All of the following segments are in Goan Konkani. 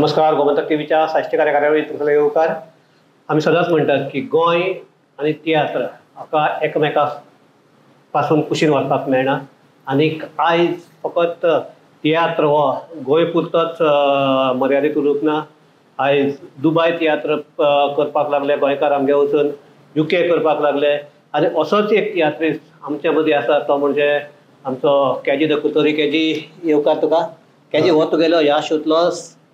नमस्कार, गोमंतक टीव्हीच्या साहित्यकार कार्यावळीत तुमकां येवकार. आमी सदांच म्हणटात की गोंय आनी तियात्र हाका एकमेका पासून कुशीन वचपाक मेळना आनीक आयज फकत तियात्र हो गोंय पुरतोच मर्यादीत उरूंक ना. आयज दुबाय तियात्र करपाक लागले गोंयकार, आमगे वचून युके करपाक लागले आनी असोच एक तियात्रिस्ट आमचे मदीं आसा तो म्हणजे आमचो केजी the कुतोरी. केजी, येवकार तुका. केजी, हो तुगेलो ह्या शोंतलो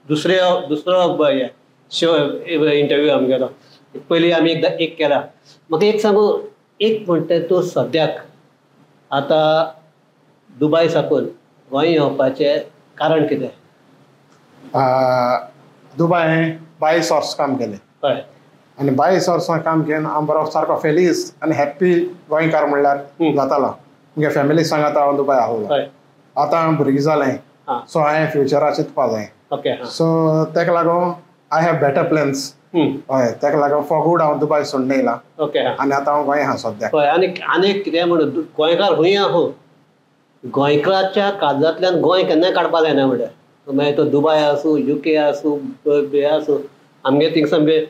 दुसरो शो इंटरव्यू आमगेलो. पयलीं आमी एकदां एक केला. म्हाका एक सांगू, एक म्हणटा तूं सद्याक आतां दुबाय साकून गोंय येवपाचें कारण कितें? दुबाय 22 वर्स काम केलें. हय. आनी 22 वर्सां काम केवन हांव बरो सारको फेलीस आनी हॅप्पी गोंयकार म्हणल्यार जातालो. म्हगे फॅमिली सांगात हांव दुबाय आहलो. आतां भुरगीं जालें, सो हांवें फ्युचरा चिंतपा जाय. ओके. सो तेका लागून I have better plans. हय, तेका लागून फॉर गूड हांव दुबाय सोडून येयला. ओके. आनी आतां हांव गोंय आहा सद्याक. हय. आनी आनीक कितें म्हणून गोंयकार खंय आहो, गोंयकाराच्या काळजांतल्यान गोंय केन्नाय काडपा जायना. म्हणल्यार मागीर तो दुबाय आसूं, युके आसूं, हे आसूं, आमगे थिंग सामके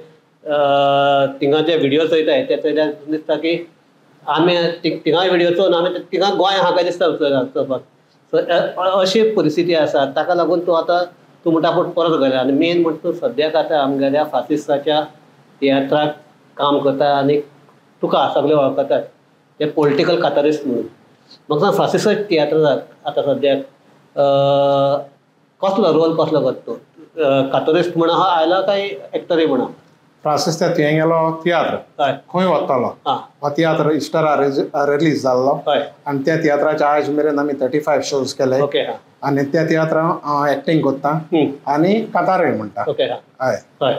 थिंगाचे व्हिडियो चोयताय ते चोयल्यार दिसता की आमी थिंगाय व्हिडियो चोवन आमी थिंगा गोंय आहा काय दिसता चोवपाक. सो अशी परिस्थिती आसा, ताका लागून तूं आतां तूं म्हणटा आपूण परत गेल्या. आनी मेन म्हणटा तूं सद्याक आतां आमगेल्या फ्रांसिसाच्या तियात्राक काम करता आनी तुका सगळे वळखतात ते पॉलिटिकल कातारिस्ट म्हणून. म्हाका सांग, फ्रांसिसाच्या तियात्राक आतां सद्याक कसलो रोल कसलो करता तूं? कातोरिस्ट म्हणून आहा आयला काय एक्टरूय म्हणून? फ्रांसीस त्या तुवें गेलो तियात्र खंय वतालो हो तियात्र इस्टरा रिलीज जाल्लो. आनी त्या तियात्राच्या आयज मेरेन आमी 35 शोज केले. आनी त्या तियात्रान हांव एक्टींग करता आनी कातारूय म्हणटा. हय.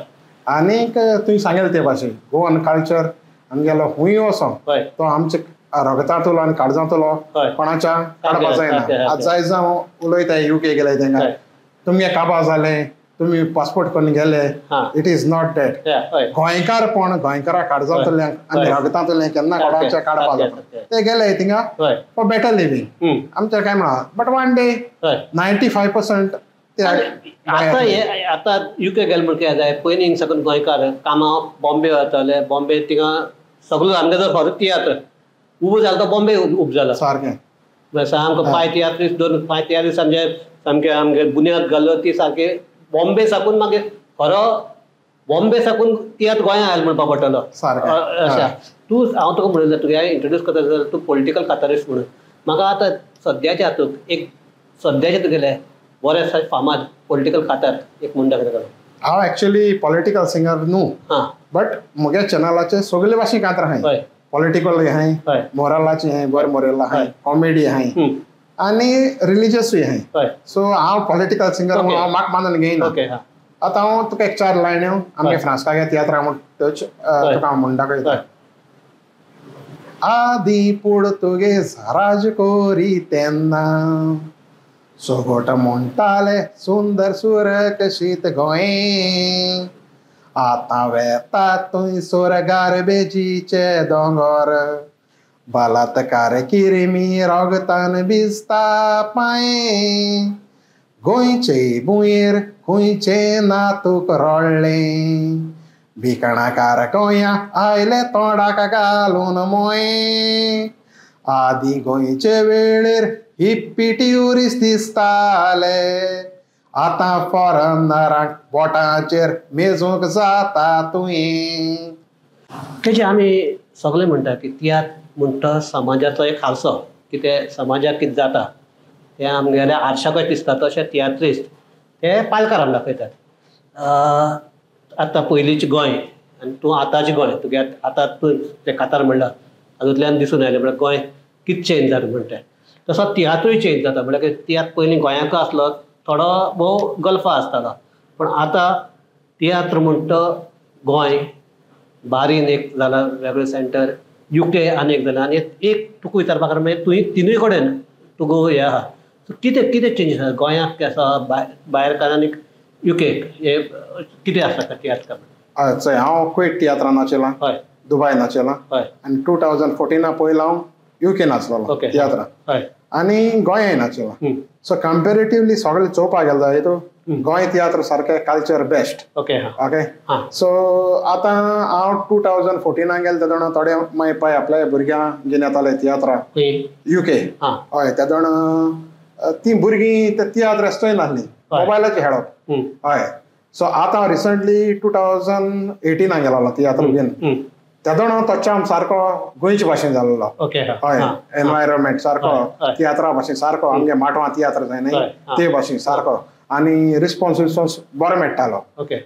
आनीक तुवें सांगलें ते भाशेन गोवन कल्चर आमगेलो खूंय वचो तो आमचे रगतांतलो आनी काळजांतलो कोणाच्या काडपा जायना. आतां जाय जावं उलयता युके गेले तेंका, तुमगे काबा जालें, तुमी पासपोर्ट करून गेले, it is not that. गोंयकारपण गोंयकारा काळजांतल्यान आनी रगतांतल्यान केन्ना कोणाच्या काडपा जाता. ते गेले थिंगा फॉर बेटर लिवींग आमचें काय म्हणा, बट वन डे 95% आतां हे आतां युके गेले म्हण कितें जाय, पयलीं हिंग साकून गोंयकार कामां बॉम्बे वताले. बॉम्बे थिंगा सगळो आमगे जो खरो तियात्र उबो जाला तो बॉम्बे उबो जाला सारकें. सामको पांय तियात्रीस, 2 पांय तियात्रीस आमचे सामके आमगे बुन्याद घालो ती सारकी बॉम्बे साकून. मागीर खरो बॉम्बे साकून तियात्र गोंया आयलो म्हणपा पडटलो. अशें तूं, हांव तुका म्हणलें तुगे इंट्रोड्यूस करता जाल्यार तूं पॉलिटिकल कातारिस्ट म्हणून. म्हाका आतां सद्याच्या हातूंत एक सद्याचें तुगेलें बरें फामाद पॉलिटिकल कातार एक म्हूण दाखयता. हांव एक्चुअली पॉलिटिकल सिंगर न्हू, बट म्हगे चॅनलाचे सगळे भाशेन कांतर आहाय. पॉलिटिकल आहाय, मोरलाची आहाय, बरें मोरेल आहाय, कॉमेडी आहाय आनी रिलीजियसूय आहाय. सो हांव पॉलिटिकल सिंगर म्हणून हांव म्हाका मानून घेयना. आतां हांव तुका एक 4 लायन्यो आमगे फ्रांसकागे तियात्रा म्हूण तुका हांव म्हूण दाखयता. आदी पुर्तुगेज राज कोरी तेन्ना सोगोट म्हणटाले सुंदर सुरक्षीत गोंय, आतां वेता थंय सोरगार बेजीचे दोंगर, बलात्कार किरमी रगतान भिजता पांय, गोंयचे भुंयेर खंयचें नातूक रडलें, भिकणाकार गोंया आयले तोंडाक घालून मोय, आदी गोंयचे वेळेर हिप्पी ट्युरिस्ट दिसताले, आतां फॉरनरांक बोटांचेर मेजूंक जाता तुवें. तेजे आमी सगळे म्हणटा की तियात्र म्हणटा समाजाचो एक हारसो, कितें समाजाक कितें जाता तें आमगेल्या आरशाकच दिसता. तशें तियात्रिस्ट ते पालकारांक दाखयतात. आतां पयलींचें गोंय आनी तूं आतांचें गोंय, तुगे आतां तूं तें कातार म्हणलां तातूंतल्यान दिसून आयलें म्हळ्यार गोंय कितें चेंज जालें म्हणटा तें. तसो तियात्रूय चेंज जाता. म्हळ्यार तियात्र पयलीं गोंयांकूय आसलो, थोडो भोव गल्फा आसतालो, पूण आतां तियात्र म्हणटा गोंय बारीन एक जाला वेगळें सेंटर, युके आनी एक जाला. आनी एक तुका विचारपाक म्हणजे तुवें तिनूय कडेन तुगो हें आहा, सो कितें कितें चेंजीस आसा गोंयाक आसा, भायर आनी युके, हे कितें आसा तियात्र? हय, चोय हांव कुवेट तियात्रान नाचेलां, दुबाय नाचेलां, आनी 2014 पयलो हांव युके नाचलोलो तियात्रान. आनी गोंयांय नाशिल्लो. सो कंपेरेटिवली सगळें चोवपाक गेलें जाल्यार गोंय तियात्र सारकें कल्चर बेस्ट. ओके सो आतां हांव 2014 गेलें तेदोण थोडे मागीर पळय आपल्या भुरग्यांक घेवन येताले तियात्रा युके. हय तेदोण ती भुरगीं ते तियात्र चोय नासली, मोबायलाचेर खेळप. हय सो आतां रिसंटली 2018 गेलो तियात्र घेवन, तेदोण तो चाम सारको गोंयचे भाशेन जाल्लो. हय एनवायरमेंट सारको तियात्रा भाशेन सारको आमगे माटवां तियात्र जाय न्ही ते भाशेन सारको आनी रिस्पॉन्स विस्पॉन्स बरो मेळटालो.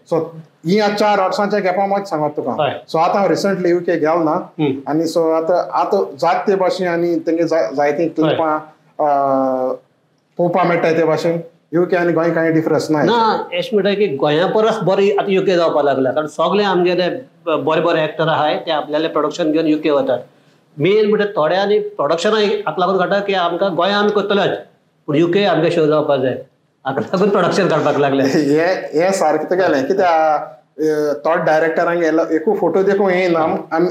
सो ही आतां 4 वर्सांच्या गॅपा मदीं सांगत तुका. सो आतां हांव रिसंटली युके गेलो ना आनी सो आतां आतां जात ते भाशेन आनी तेंगे जायतीं क्लिपां पळोवपाक मेळटा ते भाशेन युके आनी गोंय कांय डिफरन्स ना. ना अशें म्हणटा की गोंया परस बरें आतां युके जावपाक लागला, कारण सगळे आमगेले बरे बरे एक्टर आहाय ते आपल्याले प्रोडक्शन घेवन युके वतात. मेन म्हणटा थोड्यांनी प्रोडक्शनां हाका लागून काडटा की आमकां गोंया आमी करतलेच पूण युके आमगे शो जावपाक जाय, हाका लागून प्रोडक्शन काडपाक लागले. हे सारकें तुगेलें कित्याक थोडे डायरेक्टरांक एकू फोटो देखून येना आमी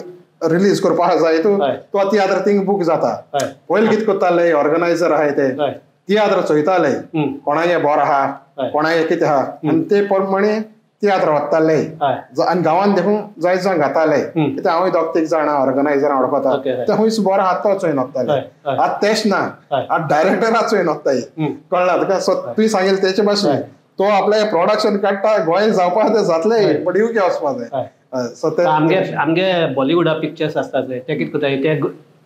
रिलीज करपाक जाय तूं तो तियात्र थिंग बूक जाता. पयलीं कितें करताले ऑर्गनायजर आहाय ते तियात्र चोयताले कोणागे बरो आहा कोणागे कितें आहा आनी ते प्रमाणे तियात्र वताले आनी गांवांत देखून जायत जाण घाताले. कित्याक हांवूय दोग तीग जाणां ऑर्गनायजरां वळखता ते खंयच बरो आहा तो चोयन वताले. आतां तेंच ना, आतां डायरेक्टरा चोयन वताय. कळ्ळा तुका? सो तुवें सांगिल्लें तेचे भाशेन तो आपलें प्रोडक्शन काडटा गोंय जावपाक तें जातलें बट युके वचपा जाय. सो ते आमगे आमगे बॉलिवूडा पिक्चर्स आसता ते कितें करताय ते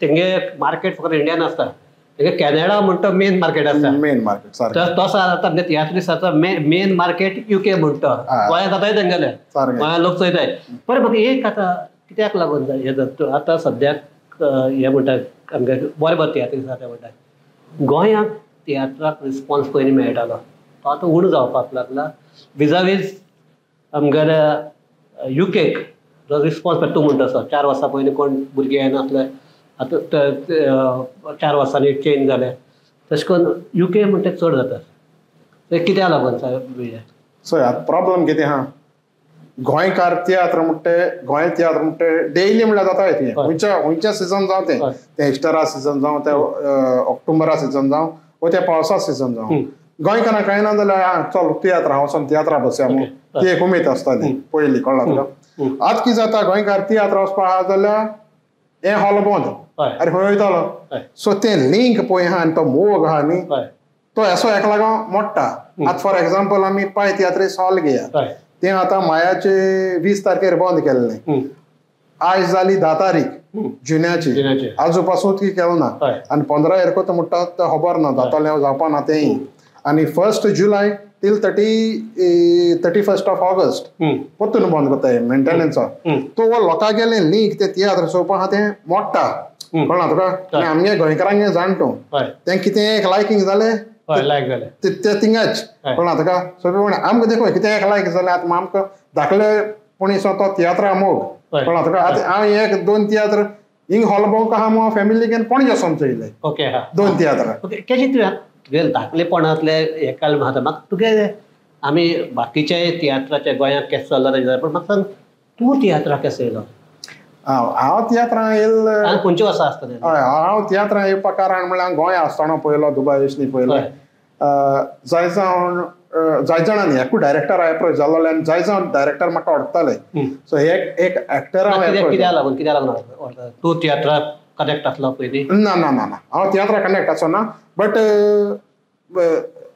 तेंगे मार्केट फकत इंडियान आसता, कॅनडा म्हणटा मेन मार्केट आसा. मेन मार्केट सारकें तसो आतां आमगे तियात्रिस्ताचो मेन मार्केट युके म्हणटा, गोंयांत जाताय तेंगेले गोंयांत लोक चोयताय. बरें म्हाका एक आतां कित्याक लागून हें जाता आतां सद्याक हें म्हणटा आमगे बरे बरे तियात्रिस्त आसा ते म्हणटा गोंयांत तियात्राक रिस्पॉन्स पयलीं मेळटालो तो आतां उणो जावपाक लागला विजावीज आमगेल्या युकेक जो रिस्पॉन्स तूं म्हणटा तसो 4 वर्सां पयलीं कोण भुरगीं येनासले आतां 4 वर्सांनी चेंज जालें, तशें करून युके म्हणटा चड जाता तें कित्याक लागून साहेब? सो आतां प्रॉब्लम कितें आहा गोंयकार तियात्र म्हणटे गोंय तियात्र म्हणटे डेली म्हणल्यार जाता तें खंयच्या खंयच्या सिजन जावं तें तें इस्टरा सिजन जावं तें ऑक्टोबरा सिजन जावं वो तें पावसा सिजन जावं गोंयकारांक कांय ना जाल्यार चल तियात्र हांव वचोन तियात्रा बसया म्हूण ती एक उमेद आसताली पयलीं. कळ्ळा तुका? आतां कितें जाता गोंयकार तियात्र वचपा आहा जाल्यार हें हॉल बंद, अरे खंय वयतालो. सो तें लिंक पळय आहा आनी तो मोग आहा न्ही तो असो हेका लागून मोडटा. आतां फॉर एग्जाम्पल आमी पाय तियात्रीस हॉल घेया, तें आतां मायाचे 20 तारखेर बंद केल्लें, आयज जाली 10 तारीख जुन्याची, आजू पासून ती केलो ना आनी 15 एरको म्हणटा तें खबर ना जातलें जावपा ना तेंय. आनी 1 जुलय till 31 August परतून बंद करताय मेंटेनन्सा. तो लोकां गेले लिंक ते तियात्र चोवपा आहा तें मोडटा. कळ्ळा तुका? आनी आमगे गोंयकारांक जाण तूं तें कितें एक लायकींग जालें ते थिंगाच. कळ्ळा तुका? सो आमकां देखून कितें एक लायक जालें आतां आमकां धाकले पणीसो तो तियात्रा मोग. कळ्ळा तुका? आतां हांव 1-2 तियात्र हिंग हॉल भोंवक आहा हांव फॅमिली घेवन पणजे वचोन चोयले 2 तियात्रां. ओके केशें तुवें तुगे धाकलेपणांतले हें काल म्हाका म्हाका तुगे आमी बाकीचे तियात्राचे गोंयांत केशें चल्ला तेजें, पूण म्हाका सांग तूं तियात्राक केसो येयलो? हांव तियात्रां येयलो खंयच्या वर्सा आसतलें? हय हांव तियात्रां येवपाक कारण म्हणल्यार हांव गोंया आसतना पयलो दुबाय वचनी पयलो जाय जावन जाय जाणांनी एकूय डायरेक्टर एप्रोच जाल्लो आनी जाय जावन डायरेक्टर म्हाका वळखताले. सो एक एक्टर हांव कित्याक लागून कित्याक लागून तूं तियात्राक कनेक्ट आसलो पयलीं? ना ना ना ना हांव तियात्राक कनेक्ट आसो ना, बट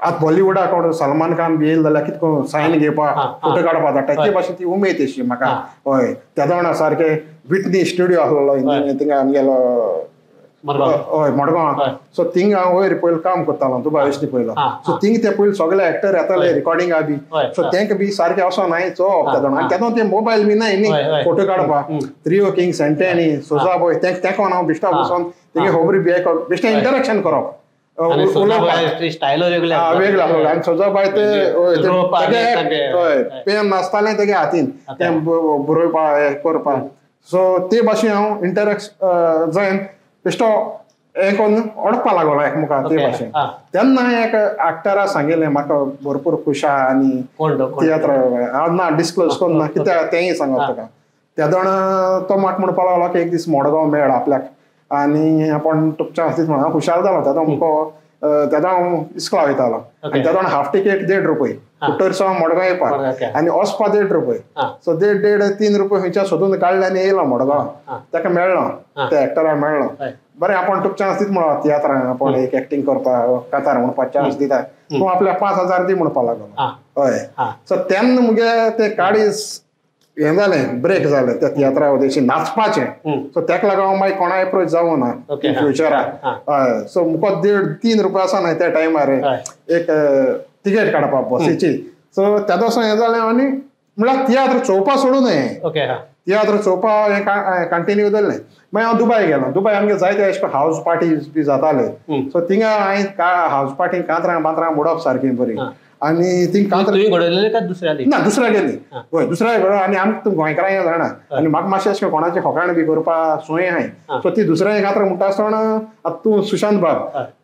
आतां बॉलिवूडाक कोण सलमान खान बी येयलो जाल्यार कितें करून सायन घेवपाक फोटो काडपाक धाडटा ते भाशेन ती उमेद अशी म्हाका. हय तेदोणा सारकें विटनी स्टुडियो आसलेलो थिंगा आमगेलो हय मडगांव. सो थिंग हांव वयर पयलीं काम करतालो दुबाय वचनी पयलो. सो थिंग ते पयलीं सगळे एक्टर येताले रिकॉर्डिंगा बी. सो तेंका बी सारकें वचोन हांवें चोवप तेदोणा आनी तेदोण ते मोबायल बी नाय न्ही फोटो काडपाक. त्रियो किंग सेंटेनी सोजा बॉय तेंका हांव बेश्टा बसोन तेंगे खबरी बी आयकप बेश्टें इंटरेक्शन करप. स्टायलो वेगळो आसलो आनी सोजाबाय ते पेन नासतालें तेगे हातीन तें बरोवपा हें करपाक. सो ते भाशेन हांव इंटरेक्ट जायन बेश्टो हें करून अडपाक लागलो एकमेकाक ते भाशेन. तेन्ना एक एक्टरा सांगिल्लें म्हाका भरपूर खूश आहा आनी तियात्र हांव ना डिस्क्लोज करून ना कित्याक तेंय सांगप तुका. तेदोण तो म्हाका म्हणपाक लागलो की एक दीस मडगांव मेळ आपल्याक आनी आपूण तुका चान्स दिता म्हणून हांव खुशाल जालो. तेदो मुको तेदो हांव इस्कोला वयतालो आनी तेदो हाफ टिकेट 1.5 रुपये कुट्टरसो मडगांव येवपाक आनी वचपा 1.5 रुपये. सो 1.5 1.5 3 रुपये खंयच्या सोदून काडले आनी येयलो मडगांव. ताका मेळ्ळो, त्या एक्टराक मेळ्ळो. बरें आपूण तुका चान्स दिता म्हणलो तियात्रान, आपूण एक एक्टींग करता कातार म्हणपाक चान्स दिता, तूं आपल्याक 5,000 दी म्हणपाक लागलो. हय, सो तेन्ना मुगे ते काळीज हें जालें, ब्रेक जालें त्या तियात्रा उदेशी नाचपाचें. सो तेका लागून हांव मागीर कोणा एप्रोच जावं ना फ्युचराक. हय, सो मुको 1.5 3 रुपया आसा न्हय त्या टायमार एक तिकेट काडपाक बसीची. सो तेदोसो हें जालें आनी म्हळ्यार तियात्र चोवपा सोडूं न्हय, तियात्र चोवपा हें कंटिन्यू दवरलें. मागीर हांव दुबाय गेलो. दुबाय आमगे जायते अशें हावज पार्टीज बी जाताले. सो थिंगा हांवें हावज पार्टी कांतरां बांतरां मोडप सारकी बरी. आनी ती कांतरां दुसऱ्या ना दुसऱ्या गेली. हय, दुसऱ्या घडो. आनी आमकां गोंयकारांक हें जाणा आनी म्हाका मातशें अशें कोणाचें फकाण बी करपा सोय आहाय. सो ती दुसऱ्या कांतरां म्हणटा आसतना आतां तूं सुशांत बाब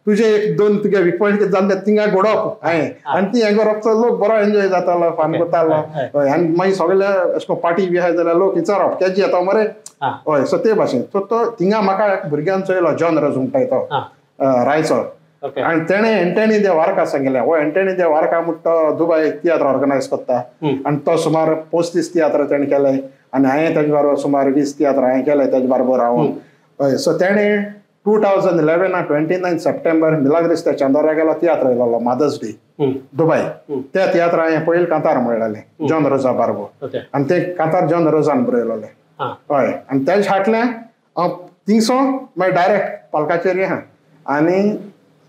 तुजे 1-2 तुगे वीक पॉयंट कितें जालें थिंगा घडोवप हांवें आनी ती हें करप लोक बरो एन्जॉय जातालो, फान करतालो. हय, आनी मागीर सगळे अशें करून पार्टी बी आहाय जाल्यार लोक विचारप केजी येता मरे. हय, सो ते भाशेन. सो तो थिंगा म्हाका एक भुरग्यान चोयलो, जॉन रोज म्हणटाय तो रायचो. आनी तेणें एंटनी दे वारका सांगिल्लें. हो एंटनी दे वारका म्हणटा तो दुबाय तियात्र ऑर्गनायज करता आनी तो सुमार 35 तियात्र तेणें केले आनी हांवें तेजे बरोबर सुमार 20 तियात्र हांवें केले तेजे बरोबर रावन. हय, सो तेणें 2011 29 सप्टेंबर मिलाग्रीस त्या चांदोरा गेलो तियात्र येयलो मादर्स डे दुबाय. त्या तियात्र हांवें पयलीं कांतार म्हणलेलें जॉन रोजा बारबो आनी तें कांतार जॉन रोजान बरयलेलें. हय, आनी तेजे फाटल्यान हांव थिंगसो मागीर डायरेक्ट पालकाचेर आहा आनी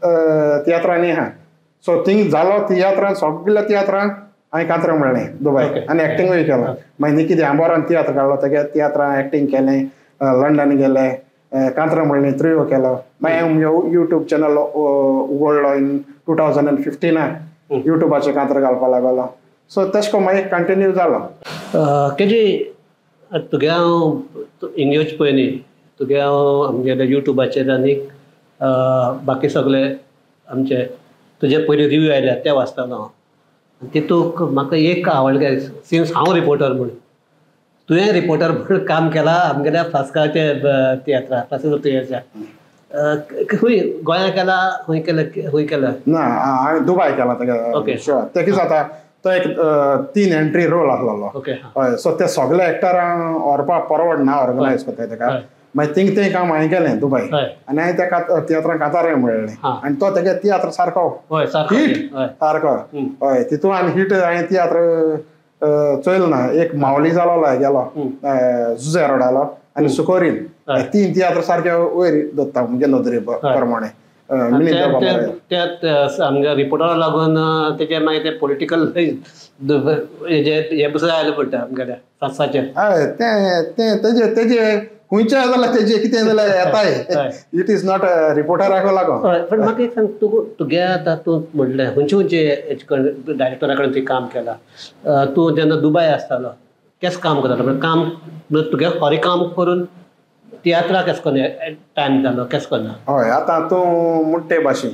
तियात्रांनी आहा. सो थिंग जालो तियात्रान सगल्या तियात्रां हांवें कांतरां म्हणलें दुबाय आनी एक्टिंगूय केलो. मागीर निकी आंबोरान तियात्र काडलो, तेगे तियात्रां एक्टींग केलें, लंडन गेले कांतरां म्हणलें, त्रियो केलो. मागीर हांवें युट्यूब चॅनल उगडलो इन 2015 युट्यूबाचेर कांतरां घालपाक लागलो. सो तशें करून मागीर कंटिन्यू जालो. केजी तुगे हांव इंग्लीश पळय न्ही, तुगे हांव आमगेल्या युट्यूबाचेर आनी बाकी सगळे आमचे तुजे पयलीं रिव्यू आयल्या ते वाचतालो हांव. तितूंत म्हाका एक आवडलें, सिन्स हांव रिपोर्टर म्हूण तुवें रिपोर्टर म्हूण काम केलां आमगेल्या फ्रास्काचे तियात्रा, फ्रांसिस्को तियात्राच्या. खंय गोंया केला, खंय केला, खंय केला? ना, हांवें दुबाय केला तेगे. तें कितें जाता, तो एक 3 एंट्री रोल आसलेलो. हय, सो ते सगळे एक्टरांक व्हरपाक परवडना ऑर्गनायज करताय तेका. मागीर थिंग तें काम हांवें केलें दुबाय आनी हांवें त्या तियात्रान कांतारय म्हणलें आनी तो तेगे तियात्र सारको हिट सारको. हय, तितून आनी हिट हांवें तियात्र चोयलो ना. एक मावली जालो गेलो, जुजे रोडालो आनी सुकोरीन, 3 तियात्र सारके वयर दवरता म्हणजे नदरे प्रमाणे. आमच्या रिपोर्टरा लागून तेजे मागीर ते पॉलिटिकल हे बसून आयले पडटा आमगेल्या फ्रांसाचेर. हय, तें तेजे तेजे खंयच्या जाल्यार तेजे कितें जाल्यार येताय, it is not रिपोर्टराक लागून. पण म्हाका एक सांग, तूं तुगे आतां तूं म्हणलें खंयचे खंयचे डायरेक्टरा कडेन तुवें काम केलां, तूं जेन्ना दुबाय आसतालो केस काम करतालो, पण काम तुगे खरें काम करून तियात्राक केस करून टायम जालो केस करना? हय, आतां तूं म्हणटे भाशेन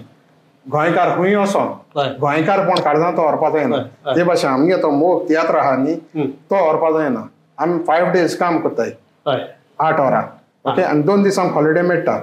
गोंयकार खंय वचोन गोंयकारपण काळजान तो व्हरपा जायना. ते भाशेन आमगे तो मोग तियात्र आहा न्ही तो व्हरपा जायना. आमी 5 डेज काम करताय, 8 वरां. ओके, आनी 2 दीस आमकां हॉलिडे मेळटा.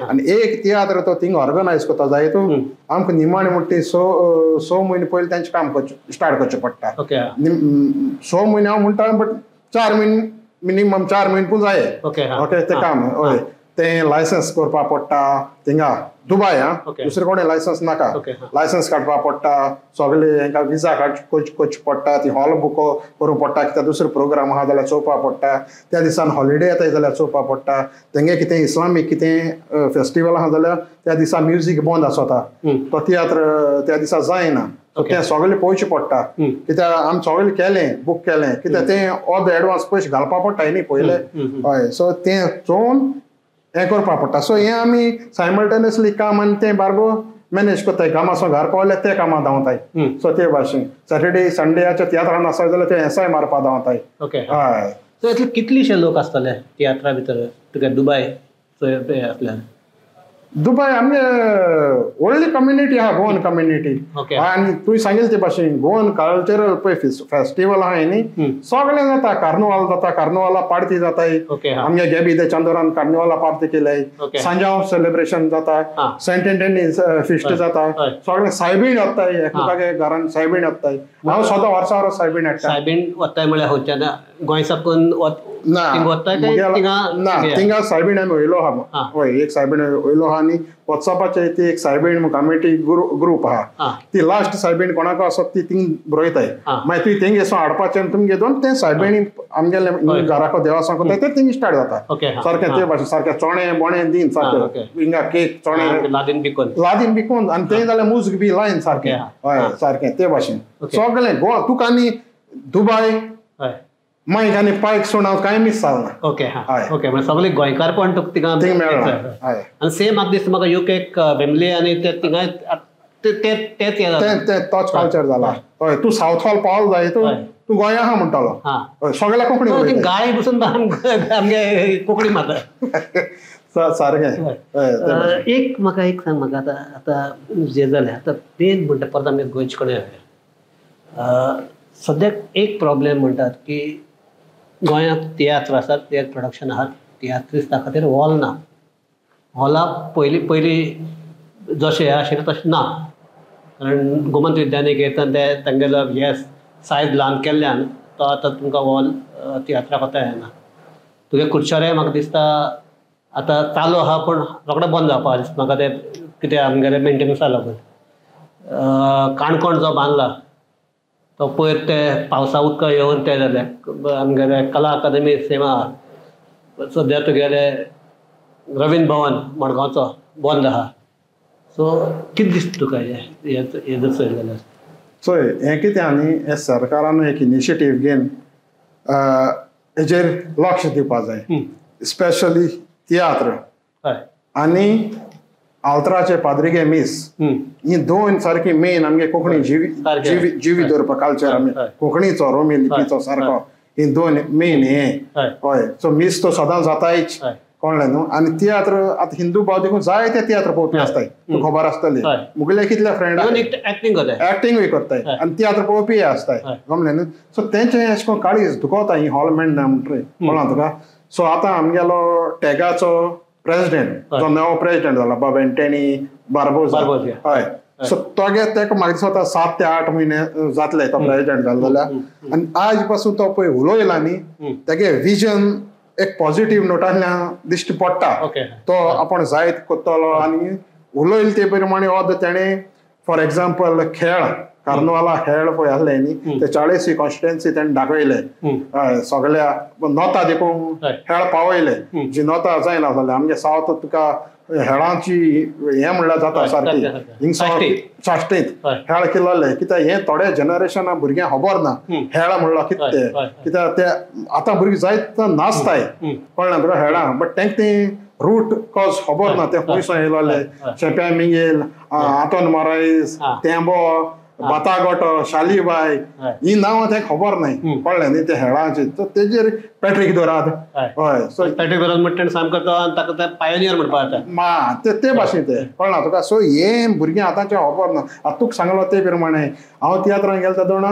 आनी एक तियात्र तो थिंग ऑर्गनायज करता जाय तूं आमकां निमाणे म्हणटा ती 6 म्हयने पयलीं तेंचें काम करचें स्टार्ट करचें पडटा. 6 म्हयने हांव म्हणटा, बट 4 म्हयने मिनिमम 4 म्हयने पूण जाय. ओके, तें काम. हय, तें लायसन्स करपाक पडटा थिंगा दुबाय. आं, दुसरे कडेन लायसन्स नाका, लायसन्स काडपाक पडटा, सगळे हेंका विजा करची पडटा, ती हॉल बूक करूंक पडटा, कित्याक दुसरो प्रोग्राम आहा जाल्यार चोवपाक पडटा, त्या दिसान हॉलिडे येता जाल्यार चोवपाक पडटा, तेंगे कितें इस्लामीक कितें फेस्टिवल आहा जाल्यार त्या दिसा म्युजीक बंद आसता, तो तियात्र त्या दिसा जायना. तें सगळें पळोवचें पडटा, कित्याक आमी सगळें केलें बूक केलें, कित्याक तें अर्द एडवान्स पयशे घालपाक पडटा न्ही पयलें. हय, सो तें चोवन हें करपाक पडटा. सो हें आमी सायमल्टेनियसली काम आनी तें बारबो मॅनेज करताय. कामां घर पावल्यार ते कामां धांवताय. सो ते भाशेन सॅटर्डे संडेच्या तियात्रान आसा जाल्यार ते एसआय मारपाक धांवताय. हय, सो इतले कितलेशे लोक आसतले तियात्रा भितर तुका दुबाय आसल्यार? दुबाय आमगे व्हडले व्हडली कम्युनिटी आहा गोवन कम्युनिटी. आनी तुवें सांगिल्लें ते भाशेन गोवन कल्चरल पळय फेस्टिवल आहा न्ही सगळें जाता. कार्निवाल जाता, कार्निवाला पार्टी जाताय. आमगे गेबी दे चांदोरान कार्निवाला पार्टी केल्याय. सांजाव सेलिब्रेशन जाता, सेंट एंटनी फिस्ट जाता, सगळें सायबीण वताय एकमेकागे घरान सायबीण वताय. हांव सदां वर्सा वर्स सायबीण हाडटा. सायबीण वताय म्हळ्यार खंयच्यान गोंय साकून ना ना थिंगा सायबीण आमी वयलो आहा. हय एक सायबीण वयलो आहा आनी वॉट्सॅपाचेर ती एक सायबीण कमिटी ग्रुप आहा. ती लास्ट सायबीण कोणाक आसत ती थिंग बरयताय. मागीर तुवें थिंग येसो हाडपाचें आनी तुमगे दोन तें सायबीणी आमगेले घराको देवासांक ते थिंग स्टार्ट जाता सारकें. ते भाशेन सारकें चणे बोणे दीन सारकें हिंगा केक चणे लादीन बिकोन आनी तें जाल्यार मुज्ग बी लायन सारकें. हय सारकें ते भाशेन सगळें गोवा तुका आनी दुबाय मायक आनी पायक सोड हांव कांय मीस जालना. ओके ओके म्हणजे सगळे गोंयकारपण तुका थिंगा थिंग मेळ्ळां. हय आनी सेम म्हाका दिसता म्हाका युकेक फॅमिली आनी ते थिंगा तेच तें तोच कल्चर जाला. हय तूं सावथ हॉल पावल जाय तूं तूं गोंया आहा म्हणटालो. हय सगळ्या कोंकणी गाळी बसून आमगे कोंकणी मारता सारकें. एक म्हाका एक सांग, म्हाका आतां आतां जें जालें आतां मेन म्हणटा परत आमी गोंयचे कडेन येवया. सद्याक एक प्रॉब्लेम म्हणटात की गोंयांत तियात्र आसात, तियात्र प्रोडक्शन आहात, तियात्रिस्ता खातीर हॉल ना. हॉला पयलीं पयलीं जशें हें आशिल्लें तशें ना, कारण गोमंत विद्यानिकेतन ते तांगेलो हे सायज ल्हान केल्ल्यान तो आतां तुमकां हॉल तियात्राक वता येना. तुगे कुडचडें म्हाका दिसता आतां चालू आहा पूण रोखडें बंद जावपा दिसता म्हाका तें कितें आमगेलें मेंटेनन्सा लागून. काणकोण जो बांदला तो पयर ते पावसा उदक येवन तें जालें. आमगेले कला अकादमी सेम आहा सद्या, तुगेले रवींद्र भवन मडगांवचो बंद आहा. सो कितें दिसता तुका हें हें जर चोयलें जाल्यार? चोय हें कितें आहा न्ही, हें सरकारान एक इनिशिएटीव घेवन हेजेर लक्ष दिवपा जाय. स्पेशली तियात्र आनी आल्त्राचे पाद्रिगे मीस ही दोन सारकी मेन आमगे कोंकणी जिवी जिवी दवरपा कल्चर आमी कोंकणीचो रोमी लिपीचो सारको ही दोन मेन हे. हय सो मीस तो सदां जातायच कळ्ळें न्हू. आनी तियात्र आतां हिंदू भाव देखून जायते तियात्र पळोवपी आसताय, तुका खबर आसतली. मुगेले कितले फ्रेंड एक्टिंगूय करताय आनी तियात्र पळोवपीय आसताय, गमलें न्हू. सो तेंचें अशें करून काळीज दुखोवता ही हॉल मेळना म्हणटरी कळ्ळां तुका. सो आतां आमगेलो टॅगाचो प्रेसिडेंट जो नवो प्रेसिडेंट जाला बाब एंटनी बार्बोजा. हय सो तोगे तेका म्हाका दिसता 7 ते 8 म्हयने जातले तो प्रेसिडेंट जालो जाल्यार. आनी आज पासून तो पळय उलयला न्ही तेगे विजन एक पॉझिटिव्ह नोटांतल्यान दिश्टी पडटा. तो आपूण जायत करतलो आनी उलयले ते प्रमाणे अर्द तेणें फॉर एक्झाम्पल खेळ कार्नवाला खेळ पळय आसले न्ही ते 40 कॉन्स्टिट्युएन्सी तेणें दाखयले. हय सगळ्या नोता देखून खेळ पावयले जी नोता जायना जाल्यार आमगे सावथ तुका हेळांची हें म्हणल्यार जाता सारकी हिंग साश्टींत हेळ किल्लोले कित्याक हें थोडे जनरेशना भुरग्यांक खबर ना हेळ म्हणलो कितें तें. कित्याक ते आतां भुरगीं जायत नाचताय कळ्ळें तुका हेळां, बट तेंक तें रूट कॉज खबर ना ते खंयसो येयलोले. शेप्या मिंगेल, आंतोन मोरायस, तेंबो, बातागोटो, शालीबाय ही नांवां तें खबर नाय कळ्ळें न्ही ते हेळांची. सो तेजेर पॅट्रीक दोराद. हय सो पॅट्रीक दोराद म्हणटा सामको तो ताका ते पायोनियर म्हणपा जाता मा ते भाशेन ते कळना तुका. सो हें भुरगीं आतांचें खबर ना. आतां तुका सांगलो ते प्रमाणे हांव तियात्रान गेलो तेदोणा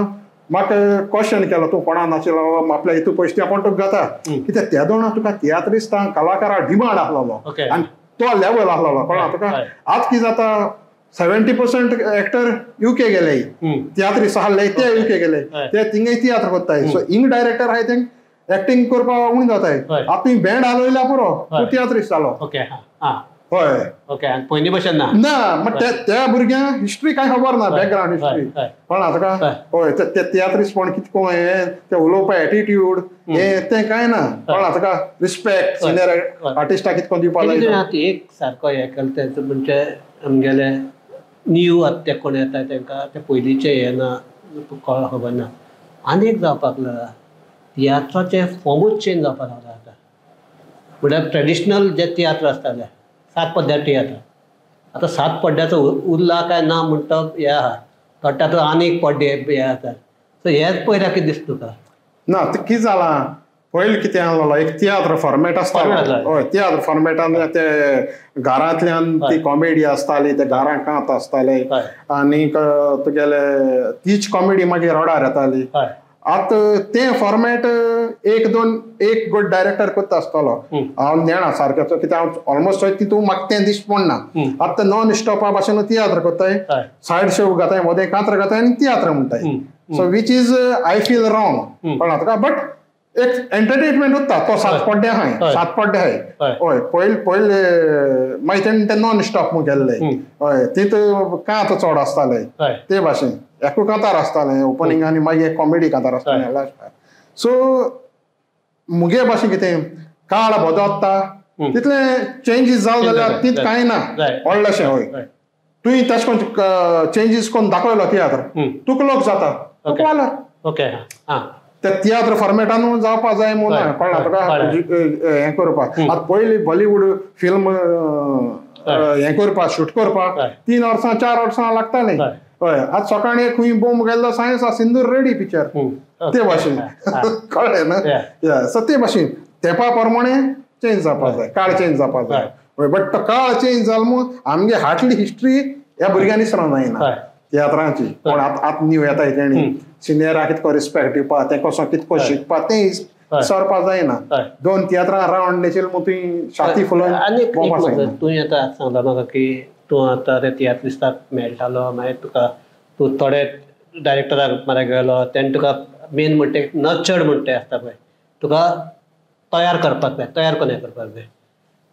म्हाका क्वेश्चन केलो तूं कोणा नाशिल्लो आपल्या हितू पयशे आपूण तुका जाता कित्याक तेदोणा तुका तियात्रिस्तां कलाकारा डिमांड आसलेलो आनी तो लेवल आसलेलो कळना तुका. आतां कितें जाता 70% एक्टर युके गेले, तियात्रिस्ट आहले ते युके गेले, ते थिंगाय तियात्र करताय. सो हिंग डायरेक्टर आहाय तेंक एक्टिंग करपाक उणें जाताय. आतां तुवें बँड हालयल्यार पुरो तूं तियात्रिस्ट जालो. हय ओके पयलीं भशेन ना ना मग त्या भुरग्यांक हिस्ट्री कांय खबर ना, बॅकग्रावंड हिस्ट्री कळना तुका. हय ते तियात्रिस्टपण कितें कोण हें ते उलोवपा एटिट्यूड हें तें कांय ना कळना तुका. रिस्पेक्ट सिनियर आर्टिस्टाक कितें कोण दिवपा जाय. एक सारको हें केलें तें म्हणजे आमगेले न्यू आतां ते कोण येता तांकां ते पयलींचें हें ना खबर ना. आनी एक जावपाक लागला तियात्राचें फॉर्मूच चेंज जावपाक लागला आतां. म्हणल्यार ट्रेडिशनल जे तियात्र आसताले 7 पड्ड्यार तियात्र, आतां 7 पड्ड्याचो उरला काय ना म्हणटा हें आहा थोडे आतां आनी एक पड्डे हे आसा. सो हेंच पयल्या कितें दिसता तुका? ना तें कितें जालां पयलीं कितें आहलो एक तियात्र फॉर्मेट आसतालो. हय, तियात्र फॉर्मेटान ते घरांतल्यान ती कॉमेडी आसताली, ते घरां कांत आसताले आनीक तुगेले तीच कॉमेडी मागीर रोडार येताली. आतां तें फॉर्मेट एक दोन एक गुड डायरेक्टर करता आसतलो, हांव नेणा सारकें कित्याक हांव ऑलमोस्ट तितून म्हाका तें दिश्टी पडना. आतां नॉन स्टॉपा भाशेन तियात्र करताय, सायड शो घाताय, मदें कांत्र घाताय आनी तियात्र म्हणटाय. So which is I feel wrong, कळ्ळा तुका. बट एक एंटरटेनमेंट उरता तो सात पड्डे आहाय, सात पड्डे आहाय. हय, पयले पयले मागीर तेणें ते नॉन स्टॉप म्हूण केल्ले. हय, तितून कांत चड आसताले ते भाशेन, एकू कांतार आसतालें ओपनींग आनी मागीर कॉमेडी कांतार आसतालें लास्टाक. सो मुगे भाशेन कितें काळ बदलता तितले चेंजीस जाल जाल्यार तीत कांय ना व्हडलेशें. हय, तुवें तशें करून चेंजीस करून दाखयलो तियात्र, तुका लोक जाता तुका वालोर. ओके, ते तियात्र फॉर्मेटानू जावपा जाय म्हूण ना, कळ्ळा तुका हें करपाक. आतां पयलीं बॉलिवूड फिल्म हें करपाक शूट करपाक 3 वर्सां 4 वर्सां लागतालीं. हय, आतां सकाळीं खंय बोम गेल्लो सायन्स सिंदूर रेडी पिक्चर ते भाशेन, कळ्ळें न्हू. सो ते भाशेन तेंपा प्रमाणे चेंज जावपा जाय, काळ चेंज जावपा जाय. हय, बट तो काळ चेंज जालो म्हूण आमगे हाटली हिस्ट्री ह्या भुरग्यांनी सरोंक जायना तियात्रांची. कोण आतां आतां न्यू येता तेणी सिनियराक कितको रिस्पेक्ट दिवपा, तें कसो कितको शिकपा तें सरपा जायना. 2 तियात्रां रावंड नेचेल म्हूण तुवें छाती फुलोवन आनी तुवें आतां सांगला म्हाका की तूं आतां ते तियात्रिस्ताक मेळटालो, मागीर तुका तूं थोडे डायरेक्टराक म्हऱ्या गेलो, तेणें तुका मेन म्हणटा नर्चर्ड म्हणटा तें आसता पळय, तुका तयार करपाक जाय, तयार कोण करपाक जाय.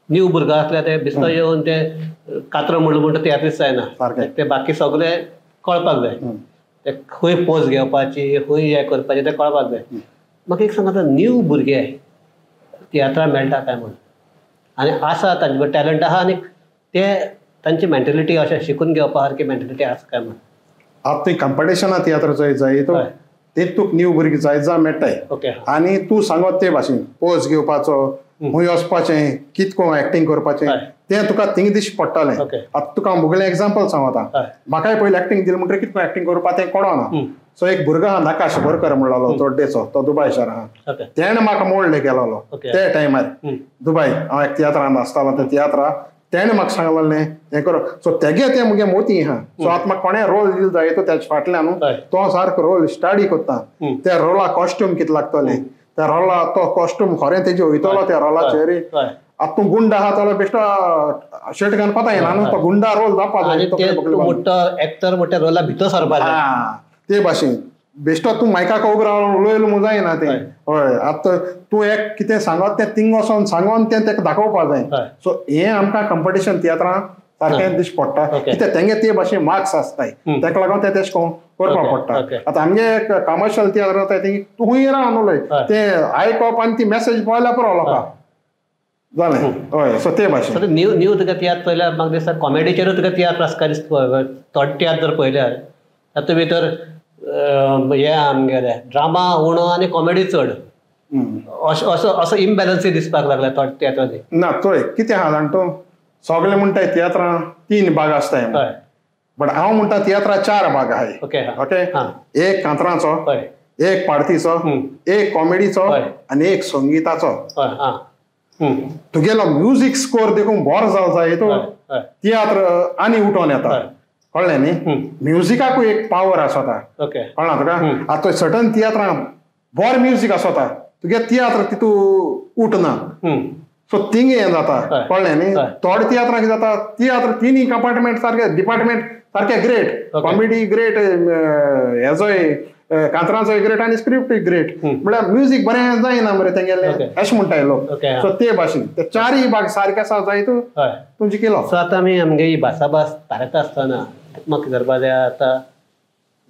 न्यू भुरगो आसल्यार ते बिस्तो येवन ते कातरो म्हणलो म्हणटा तियात्रिस्त जायना, ते बाकी सगळे कळपाक जाय, ते खंय पोज घेवपाची खंय हें करपाचें तें कळपाक जाय. म्हाका एक सांग, आतां न्यू भुरगे तियात्रां मेळटा काय म्हूण आनी आसा तांचे कडेन टॅलंट आहा आनी ते तांची मेंटेलिटी अशें शिकून घेवपा सारकी मेंटेलिटी आसा काय म्हूण. आतां तुवें कंपिटिशनां तियात्र चोय जाय ते तुका न्यू भुरगीं जाय जा मेळटाय. ओके, आनी तूं सांगत ते भाशेन पोज घेवपाचो, खंय वचपाचें, कितको एक्टींग करपाचें तें तुका थिंग दिश्टी पडटालें. आतां तुका हांव मुगेलें एग्जाम्पल सांगता, म्हाकाय पयलीं एक्टींग दिलें म्हणटकीर कितको एक्टींग करपा तें कळना. सो एक भुरगो आहा नकाश बोरकर म्हणलो तोड्डेचो, तो दुबाय शार आहा, तेणें म्हाका मोडले केलोलो ते टायमार दुबाय. हांव एक तियात्रान आसतालो त्या तियात्रा तेणें म्हाका सांगलें हें कर. सो तेगे तें मुगे मोती आहा. सो आतां म्हाका कोणें रोल दिल जाय तो तेजे फाटल्यान न्हू तो सारको रोल स्टडी करता, त्या रोला कॉस्ट्यूम कितें लागतलें, त्या रोला तो कॉस्ट्यूम खरें तेजे वयतलो त्या रोलाचेर. आतां तूं गुंडा आहा जाल्यार बेश्टो शर्ट घालून कोता येना न्हू, तो गुंडा रोल जावपा जाय. मोठो एक्टर मोठ्या रोला भितर सरपा जाय ते भाशेन, बेश्टो तूं मायकाक उबो रावन उलयलो म्हूण जायना तें. हय, आतां तूं एक कितें सांगत तें थिंग वचोन सांगोन तें तेका दाखोवपा जाय. सो हें आमकां कंपिटिशन तियात्रां सारकें दिश्टी पडटा, कित्याक तेंगे ते भाशेन मार्क्स आसताय, तेका लागून तें तेश करून करपाक पडटा. आतां आमगे कमर्शियल तियात्र जाता ती तूं खंय रावन उलय तें आयकप आनी ती मॅसेज पळयल्यार पुरो लोकांक जालें. हय, सो ते भाशेन न्यू न्यू तुका तियात्र पळयल्यार म्हाका दिसता कॉमेडीचेरूय तुका तियात्र आसता दिसता. थोडे तियात्र जर पळयल्यार तातूंत भितर हें आमगेलें ड्रामा उणो आनी कॉमेडी चड, असो असो असो इम्बॅलन्सूय दिसपाक लागला थोडे तियात्रांनी. ना चोय कितें आहा जाण तूं, सगळे म्हणटाय तियात्रां 3 भाग आसताय, बट हांव म्हणटा तियात्रां 4 भाग आहाय. ओके, ओके, एक कांतरांचो, एक पार्टीचो, एक कॉमेडीचो आनी एक संगीताचो. तुगेलो म्युजीक स्कोर देखून बरो जालो जाय तो तियात्र आनी उठोन येता, कळ्ळें न्ही. म्युजिकाकूय एक पावर आसता, कळ्ळा तुका. आतां सर्टन तियात्रां बरो म्युजीक आसता, तुगे तियात्र तितू उठना, सो थिंग हें जाता, कळ्ळें न्ही. थोडे तियात्रां कितें जाता, तियात्र तिनूय कंपार्टमेंट सारके, डिपार्टमेंट सारके ग्रेट, कॉमेडी ग्रेट, हेजोय कांतरांचोय ग्रेट आनी स्क्रिप्टूय ग्रेट, म्हळ्यार म्युजीक बरें जायना मरे तेंगेलें अशें म्हणटाय लोक. सो ते भाशेन ते 4 भाग सारके आसा जाय तूं तुमचें केलो. सो आतां आमी आमगे ही भासाभास थारायता आसतना म्हाका करपा जाय, आतां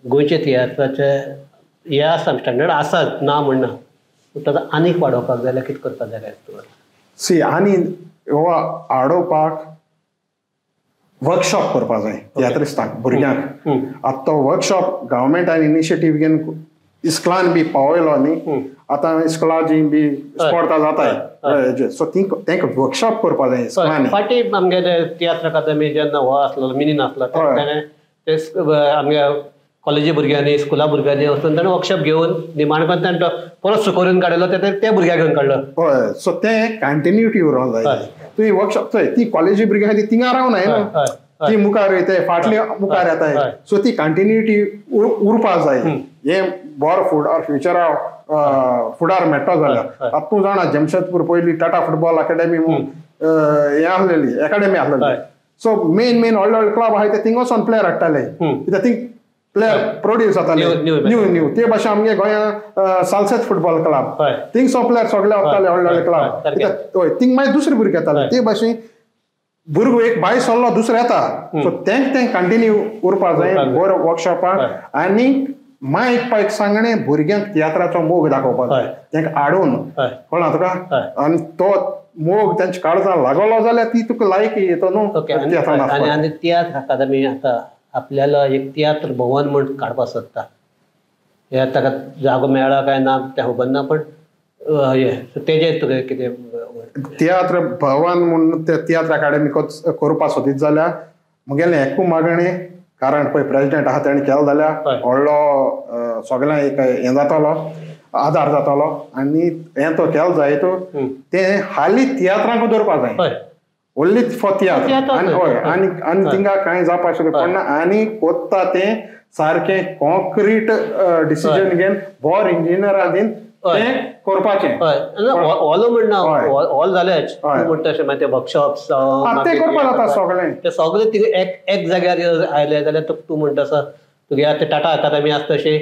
गोंयचे तियात्राचे हे आसा स्टँडर्ड आसा ना म्हणना, पूण ताचो आनीक वाडोवपाक जाय जाल्यार कितें करपाक जाय तुका? सी, आनी हो वाडोवपाक वर्कशॉप करपा जाय तियात्रिस्तांक, भुरग्यांक. आतां तो वर्कशॉप गव्हर्मेंटान इनिशिएटीव घेवन इस्कलान बी पावयलो न्ही, आतां इस्कलाची बी स्पर्धा जाताय, सो तांकां वर्कशॉप करपा जाय इस्कलांनी. फाटीं आमगेले तियात्र अकादमी जेन्ना हो आसलो मिनीन आसलो तेणें ते आमगे कॉलेजी भुरग्यांनी स्कुला भुरग्यांनी वचून ताणें वर्कशॉप घेवन निमाणकन ताणें तो परत सुकोरून काडलो ते भुरग्यांक घेवन काडलो. हय, सो तें कंटिन्युटी उरोंक जाय. तुवें वर्कशॉप चोय ती कॉलेजी भुरग्यां ती थिंगा रावना न्हू, ती मुखार वयताय फाटली मुखार येताय, सो ती कंटिन्युटी उरपा जाय. हें बरो फुडार फ्युचरा फुडार मेळटलो जाल्यार. आतां तूं जाणा जमशेदपूर पयली टाटा फुटबॉल अकॅडमी म्हूण हें आसलेली एकाडेमी आसलेली. सो मेन मेन व्हडले व्हडले क्लब आहाय ते थिंग वचोन प्लेयर हाडटाले, कित्याक थिंग प्लेयर प्रोड्यूस जाताले न्यू न्यू. ते भाशेन आमगे गोंया सालसेत फुटबॉल क्लब थिंगसो प्लेयर सगळे वताले व्हडले व्हडले क्लब. हय, थिंग मागीर दुसरे भुरगे येताले. ते भाशेन भुरगो एक भायर सरलो दुसरो येता, सो तेंक तें कंटिन्यू उरपा जाय बरो वर्कशॉपाक. आनी मायक पायक सांगणें भुरग्यांक तियात्राचो मोग दाखोवपाक जाय, तेंका हाडून कळ्ळा तुका, आनी तो मोग तेंच्या काळजान लागलो जाल्यार ती तुका लायकी येता न्हू. आनी तियात्र अकादमी आतां आपल्याला एक तियात्र भवन म्हूण काडपाक सोदता, हे ताका जागो मेळ्ळा काय ना तें खबर ना, पण तेजेर तुगे कितें तियात्र भवन म्हूण ते तियात्र अकादमी करपाक सोदीत जाल्यार म्हगेलें एकू मागणें, कारण पळय प्रेजिडेंट आहा तेणें केलो जाल्यार व्हडलो सगळ्यांक एक हें जातलो, आदार जातलो, आनी हें तो केलो जाय तो तें हालीं तियात्रांक दवरपाक जाय, ओन्ली फॉर तियात्र. आनी हय, आनी आनी थिंगा कांय जावपाक शकना पडना, आनी कोत्ता तें सारकें कॉन्क्रीट डिसिजन घेवन बरो इंजिनियरा दीन तें करपाचें. हॉल म्हणना हॉल जालेच म्हणटा अशें मागीर ते वर्कशॉप्स तें करपाक जाता सगळें, ते सगळे तिका एक एक जाग्यार आयले जाल्यार तूं म्हणटा आसा तुगे आतां टाटा अकादमी आसता तशी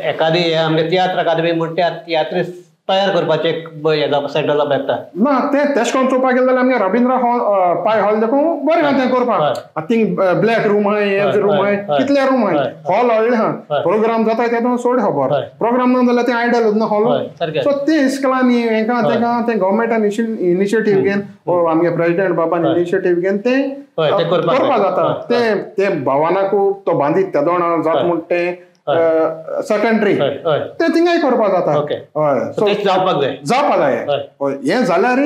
एकादी आमगे तियात्र अकादमी म्हण त्या तियात्रिस्ट तयार करपाचें एक सेंटर जावपाक शकता ना. तें तेश कोन चोवपाक गेलें जाल्यार आमगे रविंद्र हॉल पाय हॉल देखून बरें आहा तें करपाक. थिंग ब्लॅक रूम आहाय, हें रूम आहाय, कितले रूम आहाय, हॉल व्हडलें आहा, प्रोग्राम जाता तें सोड खबर, प्रोग्राम ना जाल्यार तें आयडल उरना हॉल. सो तें इस्कलांनी हेंकां तेंकां तें गव्हर्मेंटान इनिशिएटीव घेवन आमगे प्रेजिडेंट बाबान इनिशिएटीव घेवन तें करपाक जाता. तें तें भवनाकू तो बांदीत तेदोणा जाता म्हूण तें सेकेंडरी ते थिंगाय करपाक जाता. हय, सो जावपाक जाय, जावपाक जाय. हय, हें जाल्यार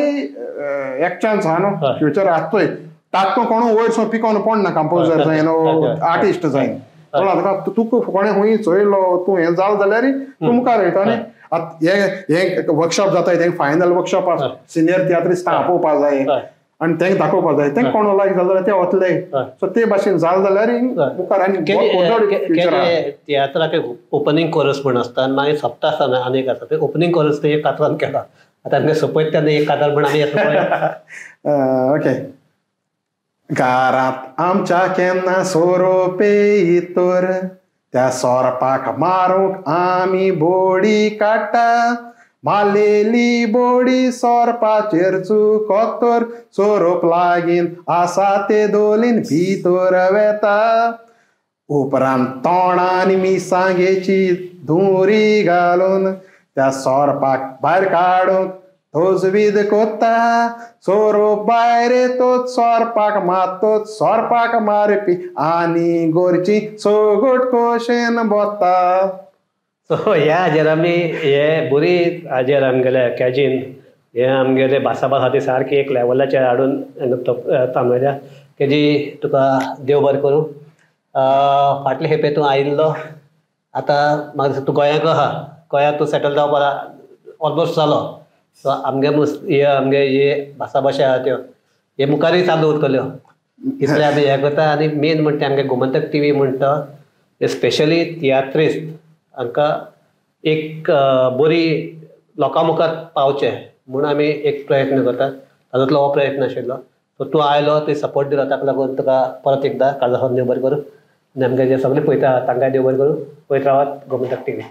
एक चान्स आहा न्हू फ्युचर. आसतोय तातूं कोणू वयर सो पिकोन पडना, कंपोजर जायन आर्टिस्ट जायन, कळ्ळा तुका, तुका कोणें खंय चोयलो तूं हें जालें जाल्यार तूं मुखार वयता न्ही. आतां हें वर्कशॉप जाता तें फायनल वर्कशॉप आसा, सिनियर तियात्रिस्तांक आपोवपाक जाय आनी तेंका दाखोवपाक जाय, तेंका कोण लायक जालें जाल्यार ते वतले. सो ते भाशेन जालें जाल्यार मुखार आनी तियात्राक ओपनींग कोरस म्हण आसता आनी मागीर सोंपता आसतना आनी एक आसता, ते ओपनींग कोरस ते एक कातरान केला, आतां आमगे सोंपयता तेन्ना एक कातार म्हण आमी येता. ओके. घरांत आमच्या केन्ना सोरो पेयतर त्या सोरपाक मारूंक आमी बोडी काडटा, मालेली बोडी सोरपाचेर चुकोतर सोरोप लागीन आसा ते दोलीन भितर वेता, उपरांत तोंडान मिसांगेची धुंवरी घालून त्या सोरपाक भायर काडूंक तजवीज कोत्ता, सोरोप भायर येतोच सोरपाक मारतोच सोरपाक मारपी आनी गोरची सोगोट कोशेन बोता. सो ह्या हाजेर आमी हे बरी हाजेर आमगेले कॅजीन हे आमगेले भासाभास आहा ती सारकी एक लेवलाचेर हाडून थांबयल्या. तेजी तुका देव बरें करूं. फाटले खेपे तूं आयिल्लो, आतां म्हाका दिसता तूं गोंयाक आहा, गोंयाक तूं सेटल जावपाक ऑलमोस्ट जालो. सो आमगे हे आमगे हे भासाभाशा आहा त्यो हे मुखारूय चालू उरतल्यो इतलें आमी हें करता. आनी मेन म्हणटा आमगे गोमंतक टीव्ही म्हणटा हे स्पेशली तियात्रिस्त हांकां एक बरी लोकां मुखार पावचें म्हूण आमी एक प्रयत्न करतात, तातूंतलो हो प्रयत्न आशिल्लो. सो तूं आयलो, तुवें सपोर्ट दिलो, ताका लागून तुका परत एकदां काळजा सावन देव बरें करूं. आनी आमगे जे सगळे पळयता तांकां देव बरें करूं. पळयत रावात गोमंतक टीव्ही.